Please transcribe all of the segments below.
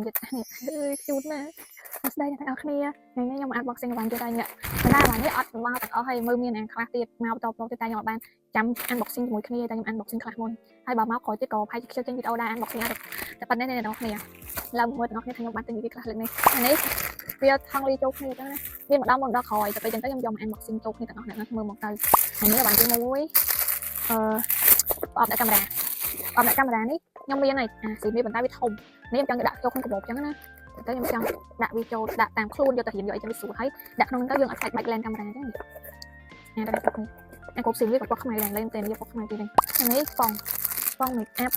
ទៀតនេះអើយ cute ណាស់សួស្តីអ្នកទាំងអស់គ្នាថ្ងៃនេះខ្ញុំ unboxing បានទៀតហើយនេះតែអានេះអត់មកទាំងអស់ហើយមើលមានអាខ្លះទៀតមកបន្តបន្តទៀតតែខ្ញុំអត់បានចាំ unboxing ជាមួយគ្នាតែខ្ញុំ unboxing ខ្លះមុនហើយបើមកក្រោយទៀតក៏ប្រហែលជាខ្ជិលចេញវីដេអូដែរ unboxing អត់តែប៉ុណ្ណេះអ្នកទាំងអស់គ្នាឡើងមើលទាំងអស់គ្នាថាខ្ញុំបានទិញវាខ្លះលើកនេះអានេះវាថងលីចូលគ្នាចឹងណាមានម្ដងមុនម្ដងក្រោយតែពេលចឹងទៅខ្ញុំយកមក unboxing ចូលគ្នាទាំងអស់អ្នកមើលមកទៅអានេះបានទី1ប្រអប់ដាក់កាមេរ៉ាប្រអប់ដាក់កាមេរ៉ានេះខ្ញុំមានហើយអាស៊ីនេះប៉ុន្តែវាធំនេះខ្ញុំចង់ដាក់ចូលក្នុងកាបូបចឹងណាទៅខ្ញុំចង់ដាក់វាចូលដាក់តាមខ្លួនយកទៅរៀនយកអីចឹងវាស្រួលហើយដាក់ក្នុងទៅយើងអត់ខ្លាចបាច់ lens កាមេរ៉ាចឹងនេះអាដាក់ក្នុងអាគ្រប់ស៊ីវាក៏ពណ៌ខ្មៅដែរលេងតែនេះពណ៌ខ្មៅទៀតហ្នឹងនេះប៉ងប៉ង make up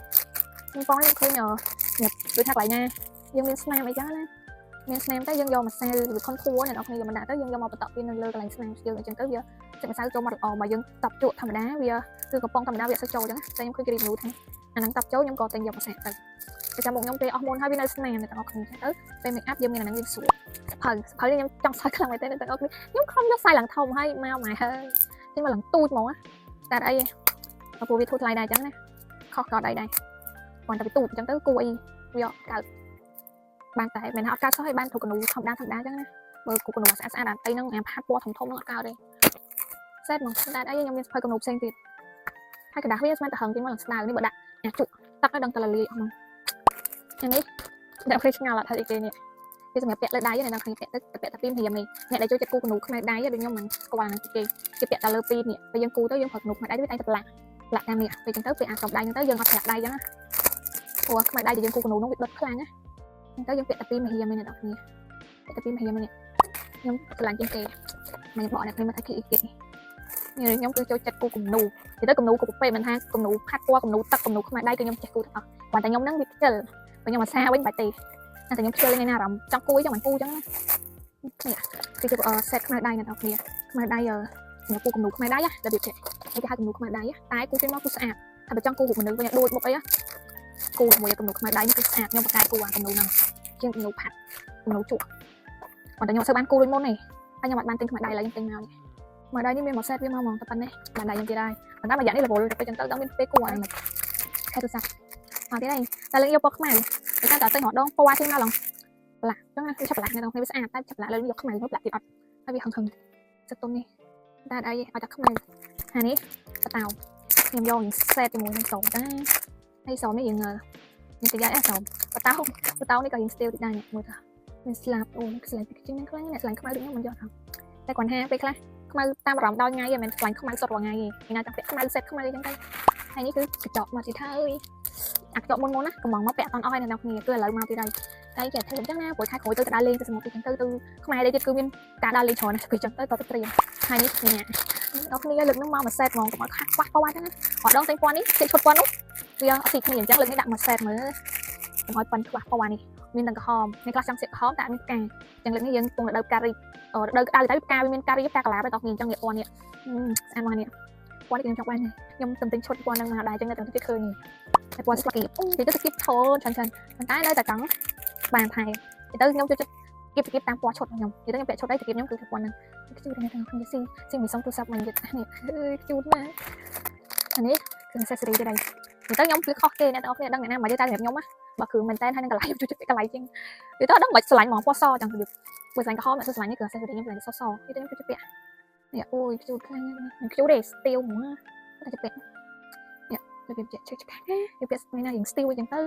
ខ្ញុំប៉ងខ្ញុំឃើញដូចថាកន្លែងណាយើងមានស្នាមអីចឹងណាមានស្នាមទៅយើងយកម្សៅឬ contour អ្នកនរគ្នាយកមកដាក់ទៅយើងយកមកបន្តវានៅលើកន្លែងស្នាមយើងអញ្ចឹងទៅវាសាច់ម្សៅចូលមកល្អបើយើងតបជក់ធម្មតាវាគឺកំប៉ុងធម្មតាវាអត់សូវចូលអញ្ចឹងតែខ្ញុំឃើញគេ review ថាអាហ្នឹងតបចូលខ្ញុំក៏ទិញយកមកសាកទៅតែចាំមុខខ្ញុំពេលអស់មុនហើយវានៅស្នាមអ្នកទាំងអស់គ្នាអញ្ចឹងទៅពេល make up យើងមានអាហ្នឹងវាស្រួលសភៅសភៅនេះខ្ញុំចង់សើចខ្លាំងមែនទេអ្នកទាំងអស់គ្នាខ្ញុំខំយកសាយឡើងធំហើយមកម៉ែហើយទិញមកឡើងទូចហ្មងតែអីព្រោះវាធូរថ្លៃដែរអញ្ចឹងណាខុសក៏អត់អីដែរគ្រាន់តែវាទូចអញ្ចឹងទៅគួរអីវាកើតបានតែមិនថាអត់កើតសោះឲ្យបានធូរកនូធម្មតាធម្មតាអញ្ចឹងណាបើគូកនូស្អាតស្អាតអាអីហ្នឹងអាផាត់ពណ៌ធំធំហ្នឹងអត់កើតទេសេតហ្មងតែអីខ្ញុំមានសភៅគំនូផ្សេងទៀតហើយកដាស់វាស្មានតែហឹងជាងមកឡើងស្ដៅនេះបើដាក់អាជក់ទឹកឲ្យដឹងតែលលាយអស់ហ្មងអានេះដាក់គ្នាឆ្ងល់អត់ថាអីគេនេះវាសម្រាប់ពាក់លើដៃណាអ្នកគ្នាពាក់ទៅពាក់តែពីរៀមនេះអ្នកដែលចូលចិត្តគូគំនូខ្មៅដៃដូចខ្ញុំមិនស្គាល់ហ្នឹងគេគេពាក់តែលើពីរនេះពេលយើងគូទៅយើងប្រើគំនូខ្មៅដៃវាតែងតែប្រឡាក់ប្រឡាក់តាមនេះពេលចឹងទៅពេលអាក្រោមដៃហ្នឹងទៅយើងអត់ប្រឡាក់ដៃចឹងណាព្រោះខ្មៅដៃដែលយើងគូគំនូហ្នឹងវាដុតខ្លាំងណាចឹងទៅយើងពាក់តែពីររៀមនេះអ្នកនរគ្នាពាក់តែពីររៀមនេះខ្ញុំស្រឡាញ់ជាងគេមកខ្ញុំបកអ្នកគ្នាមកថាគេគេនេះខ្ញុំគឺចូលចិត្តគូគំនូនិយាយទៅគំនូគ្រប់ប្រភេទមិនថាគំនូផាត់ពណ៌គំនូទឹកគំនូខ្មៅដៃគឺខ្ញុំចេះគូទាំងអស់គ្រាន់តែខ្ញុំហ្នឹងវាខ្ជិលបើខ្ញុំអាសាវិញបាច់ទេតែខ្ញុំខ្ជិលថ្ងៃណាអារម្មណ៍ចង់គួយចង់មិនគូចឹងណានេះគឺជា set ខ្មៅដៃអ្នកនរគ្នាខ្មៅដៃសម្រាប់គូគំនូខ្មៅដៃណារបៀបចេះគេហៅគំនូខ្មៅដៃតែគូចេញមកគូស្អាតតែបើចង់គូរូបមនុស្សវិញដួចមុខអីគូជាមួយគំនូខ្មៅដៃនេះគឺស្អាតខ្ញុំបកកែគូអាគំនូហ្នឹងជាងគំនូផាត់គំនូជក់ប៉ុន្តែខ្ញុំអត់សូវបានគូដូចមុនទេហើយខ្ញុំអត់បានទិញខ្មៅដៃឡើយខ្ញុំទិញមកនេះខ្មៅដៃនេះមានមួយ set វាមកហ្មងតែប៉ុណ្ណេះបានដៃខ្ញុំទៀតហើយប៉ុន្តែមួយយ៉ាងនេះរវល់ទៅពេលចឹងទៅដល់មានពេលគូអានេះខែទូរស័ព្ទមកទៀតហើយតែលើកយកពណ៌ខ្មៅតែតែទិញរដងពណ៌ចេញមកឡងប្រឡាក់ចឹងណាវាឆាប់ប្រឡាក់នៅក្នុងនេះវាស្អាតតែឆាប់ប្រឡាក់លើយកខ្មៅមកប្រឡាក់ទៀតអត់ហើយវាហឹងហឹងសិតទុំនេះតែអីឲ្យតែខ្មៅហើយនេះបតោខ្ញុំយក set ជាមួយនឹងស្រោមតាហើយស្រោមនេះយើងមានតែយ៉ាអស្រោមបតោបតោនេះក៏យើង style តិចដែរនេះមើលទៅមានស្លាប់អូស្លាប់ជាងហ្នឹងខ្លាំងណាស់ស្លាញ់ខ្មៅដូចខ្ញុំមិនយកថងតែគាត់ថាពេលខ្លះខ្មៅតាមអារម្មណ៍ដល់ថ្ងៃឯងមិនមែនស្លាញ់ខ្មៅសុទ្ធរាល់ថ្ងៃទេថ្ងៃណាចង់ពាក់ខ្មៅ set ខ្មៅអញ្ចឹងទៅហើយនេះគឺកញ្ចក់មកទៀតហើយអាកញ្ចក់មុនមុនណាកំងមកពាក់អត់អស់ហើយអ្នកនរគ្នាគឺឥឡូវមកទៀតហើយតែចេះធ្វើអញ្ចឹងណាព្រោះខែក្រោយទៅដើរលេងទៅសមុទ្រទៀតអញ្ចឹងទៅទៅខ្មែរលេងទៀតគឺមានការដើរលេងច្រើនណាស់គឺអញ្ចឹងទៅតទៅត្រៀមហើយនេះនេះអ្នកគ្នាលើកហ្នឹងមកមួយ set ហ្មងកុំឲ្យខាត់ខ្វះពណ៌អញ្ចឹងណាអត់ដងទិញពណ៌នេះទិញឈុតពណ៌នោះវាអត់ស៊ីគ្នាអញ្ចឹងលើកនេះដាក់មួយ set មើលកុំឲ្យប៉ិនខ្វះពណ៌នេះមានទាំងក្រហមមានខ្លះចង់សៀកក្រហមតែអត់មានផ្កាអញ្ចឹងលើកនេះយើងកំពុងរដូវផ្ការីករដូវក្តៅទៅផ្កាវាមានការីផ្កាកលាបតែតោះគ្នាអញ្ចឹងនេះពណ៌នេះស្អាតមកនេះពណ៌នេះខ្ញុំចង់បានខ្ញុំទំទិញឈុតពណ៌ហ្នឹងមកដែរអញ្ចឹងនៅតែទៀតឃើញតែពណ៌ស្លឹកអូនិយាយទៅគៀបឈរច្រើនច្រើនប៉ុន្តែនៅតែចង់បានថែទៅខ្ញុំចូលចិត្តគៀបគៀបតាមពណ៌ឈុតខ្ញុំនិយាយទៅខ្ញុំពាក់ឈុតអីគៀបខ្ញុំគឺពណ៌ហ្នឹង cute ណាស់ទាំងគ្នាស៊ីស៊ីមួយសុំទូរស័ព្ទមកនិយាយនេះ cute ណាស់អានេះគឺ accessory ទៀតហើយទៅខ្ញុំគឺខុសគេអ្នកទាំងអស់គ្នាដឹងអ្នកណាមកនិយាយតែសម្រាប់ខ្ញុំណាបើគឺមែនតើហើយនឹងកន្លែងខ្ញុំចូលចិត្តកន្លែងជាងនិយាយទៅដឹងមិនស្រឡាញ់ហ្មងពណ៌សចឹងរបៀបបើស្រឡាញ់ក្រហមអ្នកស្រឡាញ់នេះគឺ accessory ខ្ញុំស្រឡាញ់សសនិយាយទៅខ្ញុំចូលចិត្តពាក់នេះអូយ cute ខ្លាំងណាស់មិន cute ទេ style ហ្មងតែจะពាក់នេះរបៀបជាជិះឆ្កាយើងពាក់ថ្ងៃណាយើង style អញ្ចឹងទៅ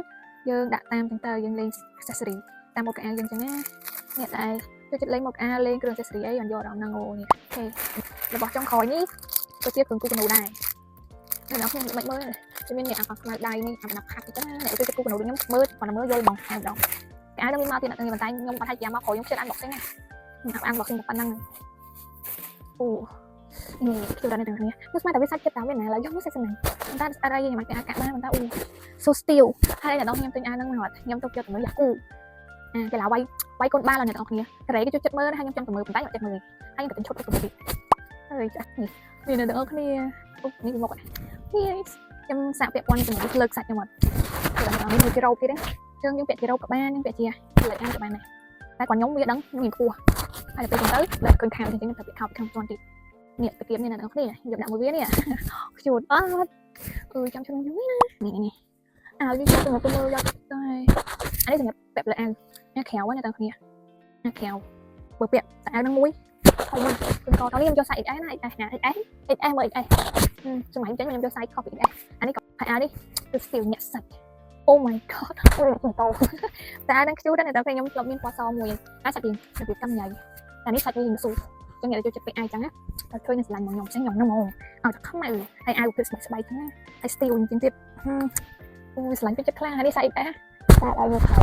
យើងដាក់តាមអញ្ចឹងទៅយើងលេង accessory តាមមុខកៅអៅយើងអញ្ចឹងណាអ្នកដែលចូលចិត្តលេងមុខអាលេងគ្រឿង accessory អីបានយកអារម្មណ៍ហ្នឹងអូនេះOK របស់ចុងក្រោយនេះក៏ជាគ្រឿងគូកនូដែរអ្នកនរខ្ញុំមិនមើលទេមានអ្នកអាខ្មៅដៃនេះអាណាប់ខាត់អញ្ចឹងណាអ្នកចូលចិត្តគូកនូដូចខ្ញុំមើលគាត់មើលយល់ហ្មងតែម្ដងកៅអៅនឹងមានមកទៀតអ្នកទាំងតែខ្ញុំអត់ឲ្យចាំមកក្រោយខ្ញុំជិត unboxing ណាខ្ញុំ unboxing តែប៉ុណ្្នឹងអូនេះខ្ញុំដល់អ្នកទាំងគ្នាខ្ញុំស្មានតែវាសាច់ចិត្តតាមវាណាឡើយយកមកសាច់សំណាញ់តែអត់អីខ្ញុំអាចពាក់អាកាសបានប៉ុន្តែអូ so style ហើយអ្នកនរខ្ញុំទិញអាវហ្នឹងមកខ្ញុំទៅយកទៅមើលយ៉ាគូអាគេឡាវាយវាយកូនបាល់អ្នកនរគ្នាក្រេគេចូលចិត្តមើលហើយខ្ញុំចង់ទៅមើលប៉ុន្តែខ្ញុំអត់ចេះមើលហើយខ្ញុំក៏ទិញឈុតទៅមើលទៀតហើយចានេះនេះអ្នកទាំងអស់គ្នាអូនេះពីមុខនេះខ្ញុំសាកពាក់ព័ន្ធជាមួយលើកសាច់ខ្ញុំអត់គឺដល់នេះមួយជារ៉ូបទៀតណាជើងយើងពាក់ជារ៉ូបក៏បានយើងពាក់ជាលេខអានក៏បានដែរតែគាត់ខ្ញុំវាដឹងខ្ញុំមានខ្ពស់ហើយទៅពេលទៅដល់ឃើញខោអញ្ចឹងខ្ញុំត្រូវពាក់ខោពីខាងជាន់ទៀតនេះតាគៀបនេះអ្នកនរគ្នាយកដាក់មួយវានេះ cute អត់អឺចាំខ្ញុំយូរណានេះនេះអាវនេះចូលទៅមកមើលយកតែ អានេះសម្រាប់ពាក់លើអាវអាក្រៅណាអ្នកទាំងគ្នាអាក្រៅបើពាក់តែអាវនឹងមួយធំណាស់គឺកតនេះខ្ញុំយក size XS ណា XS ណា XS XS មើល XS សម័យចេញខ្ញុំយក size ខុសពី XS អានេះក៏ហើយអាវនេះគឺ style ញាក់សាច់ Oh my god អូតោតែអានឹង cute ដែរតែខ្ញុំធ្លាប់មានពណ៌សមួយតែសាច់រៀងរបៀបកម្មញ៉ៃតែនេះសាច់វារៀងស៊ូចឹងអ្នកចូលចិត្តពាក់អាវចឹងណាតែឃើញនឹងស្រឡាញ់មកខ្ញុំចឹងខ្ញុំហ្នឹងហ្មងឲ្យតែខ្មៅហើយអាវវាស្បែកស្បែកចឹងណាហើយ style ជាងទៀតអូយស្រឡាញ់ពេញចិត្តខ្លាំងហើយនេះ size XS តែឲ្យមកខោ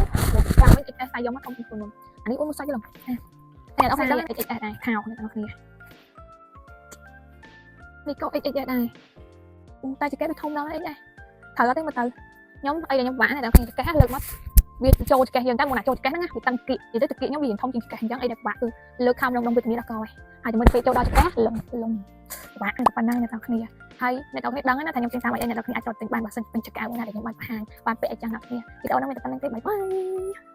ចាំវិញ XS តែយកមកធំជាងខ្លួនខ្ញុំអានេះអូមកសាច់ឡងតែអត់ដឹង XS ដែរខោអ្នកទាំងគ្នានេះក៏ XS ដែរអូតែចកេះវាធំដល់ XS ត្រូវអត់ទេមើលទៅខ្ញុំអីដែលខ្ញុំបាក់អ្នកទាំងគ្នាចកេះលើកមកវាចូលចកេះយើងតែមុនណាចូលចកេះហ្នឹងណាវាតឹងគៀកនិយាយទៅតគៀកខ្ញុំវាធំជាងចកេះអញ្ចឹងអីដែលបាក់គឺលើកខំក្នុងក្នុងវិធានដល់កហើយហើយតែមើលពេលចូលដល់ចកេះលំលំបាក់តែប៉ុណ្ណឹងអ្នកទាំងគ្នាហើយអ្នកទាំងគ្នាដឹងណាថាខ្ញុំទិញតាមអីអ្នកទាំងគ្នាអាចចូលទិញបានបើសិនពេញចកៅណាដែលខ្ញុំបានបង្ហាញបានពាក់អីចឹងអ្នកគ្នាវីដេអូហ្នឹងមានតែប៉ុណ្្នឹងទេbye bye.